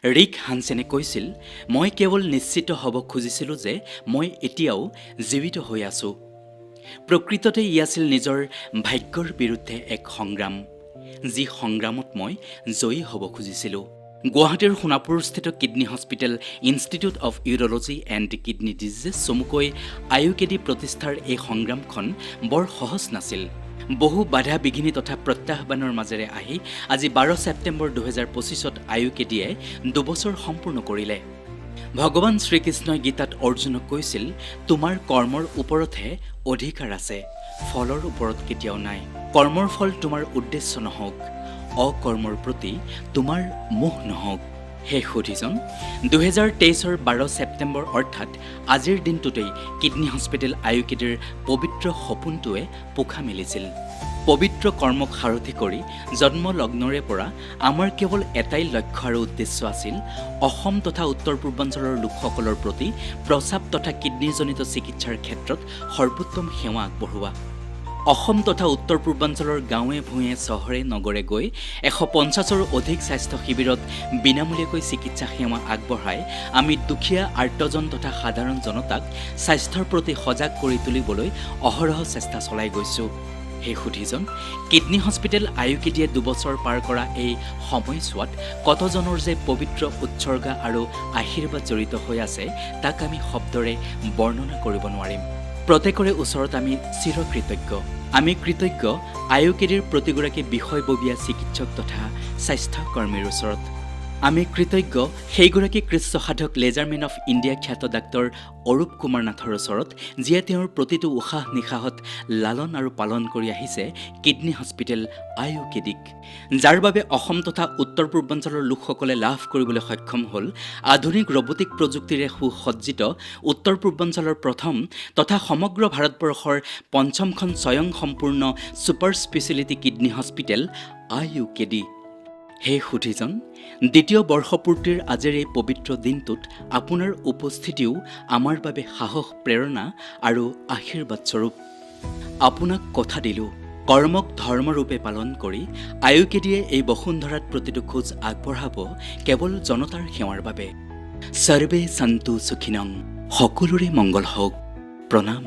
Rick হানছেনে কৈছিল, "মই কেৱল নিশ্চিত হ'ব খুজিছিলোঁ যে মই এতিয়াও জীৱিত হৈ আছোঁ।" প্ৰকৃততে ই আছিল নিজৰ ভাগ্যৰ বিৰুদ্ধে এক সংগ্ৰাম, যি সংগ্ৰামত মই জয়ী হ'ব খুজিছিলোঁ। গুৱাহাটীৰ সোণাপুৰস্থিত kidney hospital institute of urology and kidney diseases, চমুকৈ আইইউকেডি প্ৰতিষ্ঠাৰ এই সংগ্ৰামখন বৰ সহজ নাছিল। বহু বাধা বিঘিনি তথা প্ৰত্যাহ্বানৰ মাজেৰে আহি আজি 12 ছেপ্টেম্বৰ 2025ত আইইউকেডিয়ে 2 বছৰ সম্পূৰ্ণ কৰিলে। ভগৱান শ্ৰীকৃষ্ণই গীতাত অৰ্জুনক কৈছিল, "তোমাৰ কৰ্মৰ ওপৰতহে অধিকাৰ আছে, ফলৰ ওপৰত কেতিয়াও নাই। কৰ্মৰ ফল তোমাৰ উদ্দেশ্য নহওক, অকৰ্মৰ প্ৰতি তোমাৰ মোহ নহওক।" হে সুধীজন, 2023ৰ 12 ছেপ্টেম্বৰ অৰ্থাৎ আজিৰ দিনটোতেই কিডনী হস্পিটেল আইইউকেডিৰ পবিত্ৰ সপোনটোৱে পোখা মেলিছিল। পবিত্ৰ কৰ্মক সাৰথি কৰি জন্ম লগ্নৰে পৰা আমাৰ কেৱল এটাই লক্ষ্য আৰু উদ্দেশ্য আছিল, অসম তথা উত্তৰ পূৰ্বাঞ্চলৰ লোকসকলৰ প্ৰতি প্ৰস্ৰাৱ তথা কিডনীজনিত চিকিৎসাৰ ক্ষেত্ৰত সৰ্বোত্তম সেৱা আগবঢ়োৱা। অসম তথা উত্তৰ পূৰ্বাঞ্চলৰ গাঁৱে ভূঞে, চহৰে নগৰে গৈ 150ৰো অধিক স্বাস্থ্য শিবিৰত বিনামূলীয়াকৈ চিকিৎসা সেৱা আগবঢ়াই আমি দুখীয়া আৰ্তজন তথা সাধাৰণ জনতাক স্বাস্থ্যৰ প্ৰতি সজাগ কৰি তুলিবলৈ অহৰহ চেষ্টা চলাই গৈছোঁ। হে সুধীজন, কিডনী হস্পিটেল আইইউকেডিয়ে 2 বছৰ পাৰ কৰা এই সময়ছোৱাত কতজনৰ যে পবিত্ৰ উৎসৰ্গা আৰু আশীৰ্বাদ জড়িত হৈ আছে, তাক আমি শব্দৰে বৰ্ণনা কৰিব নোৱাৰিম। প্ৰত্যেকৰে ওচৰত আমি চিৰকৃতজ্ঞ। আমি কৃতজ্ঞ আইইউকেডিৰ প্ৰতিগৰাকী বিষয়ববীয়া, চিকিৎসক তথা স্বাস্থ্যকৰ্মীৰ ওচৰত। আমি কৃতজ্ঞ সেইগৰাকী কৃচ্ছ সাধক, লেজাৰমেন অফ ইণ্ডিয়া খ্যাত ডাক্তৰ অৰূপ কুমাৰ নাথৰ ওচৰত, যিয়ে তেওঁৰ প্ৰতিটো উশাহ নিশাহত লালন আৰু পালন কৰি আহিছে কিডনী হস্পিটেল আইইউকেডিক, যাৰ বাবে অসম তথা উত্তৰ পূৰ্বাঞ্চলৰ লোকসকলে লাভ কৰিবলৈ সক্ষম হ'ল আধুনিক ৰবটিক প্ৰযুক্তিৰে সুসজ্জিত উত্তৰ পূৰ্বাঞ্চলৰ প্ৰথম তথা সমগ্ৰ ভাৰতবৰ্ষৰ পঞ্চমখন স্বয়ংসম্পূৰ্ণ ছুপাৰ স্পেচিয়েলিটি কিডনী হস্পিটেল আইইউকেডি। হে সুধীজন, দ্বিতীয় বৰ্ষপূৰ্তিৰ আজিৰ এই পবিত্ৰ দিনটোত আপোনাৰ উপস্থিতিও আমাৰ বাবে সাহস, প্ৰেৰণা আৰু আশীৰ্বাদস্বৰূপ। আপোনাক কথা দিলোঁ, কৰ্মক ধৰ্মৰূপে পালন কৰি আইইউকেডিয়ে এই বসুন্ধৰাত প্ৰতিটো খোজ আগবঢ়াব কেৱল জনতাৰ সেৱাৰ বাবে। সৰ্বে সন্তু সুখিনং, সকলোৰে মংগল হওক। প্ৰণাম।